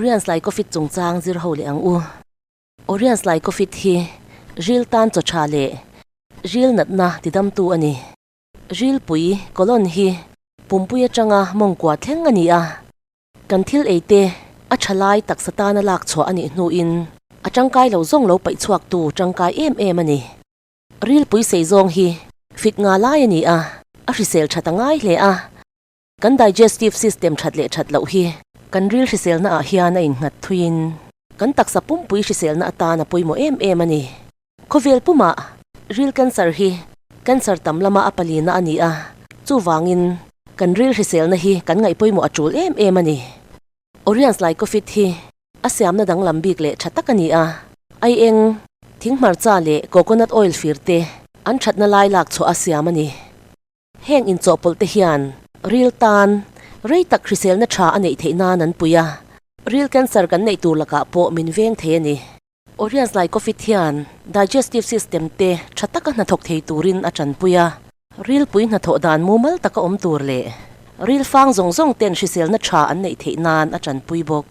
Orion's Lycophyt chungchang zir ho leh ang u. Orion's Lycophyt hi ril tan chaw tha leh ril natna tidamtu a ni. Rilpui, colon, hi pumpui atanga mawngkua thleng a ni a. Kan thil ei te a tha lai taksa tana lak chhuah a nih hnuin a tangkai lo zawng lo paih chhuaktu tangkai em em a ni. Rilpui sei zawng hi fit nga lai a ni a, a hrisel that a ngai hle a. Kan digestive system that leh that loh hi kan ril hriselna ah hian a innghat thuiin kan taksa pumpui hriselna atan a pawimawh em em a ni. Khawvel pumah ril cancer hi cancer tam lama a palina a ni a, chuvangin kan ril hriselna hi kan ngaih pawimawh a tul em em a ni. Orion's Lycophyt hi a siamna danglam bik leh tha tak a ni a, aieng, thinghmarcha leh coconut oil fir te an thatna lai lak chhuah a siam a ni. Heng inchawhpawlh te hian ril tan rei tak hriselna tha a neih theih nan an pui a, ril cancer kan neih tur lakah pawh min veng thei a ni. Orion's Lycophyt hian digestive system te tha taka hnathawk thei turin a tanpui a, rilpui hnathawh dan mumal taka awm tur leh ril fang zawng zawng ten hriselna tha an neih theih nan a tanpui bawk.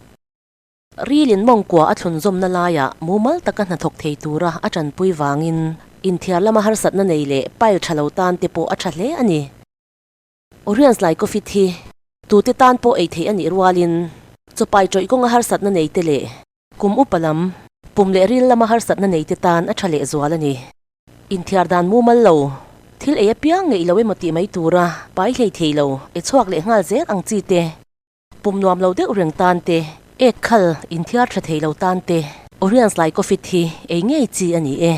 Rilin mawngkua a thlunzawmna laiah mumal taka hnathawk thei tura a tanpui vangin inthiar lama harsatna nei leh pile tha lo tan te pawh a tha hle a ni. Orion's Lycophyt hi tute tan pawh ei theih a nih rualin chawpai tawih kawnga harsatna nei te leh kum upa lam, pum leh ril lama harsatna nei te tan a tha lehzual a ni. Inthiar dan mumal lo, thil ei apiang ngeih lo emaw tih mai tura pai hlei thei lo, e chhuak leh nghal zel ang chi te, Pum nuam lo deuh reng tan te, ek khal inthiar tha thei lo tan te, Orion's Lycophyt hi ei ngei chi a ni e.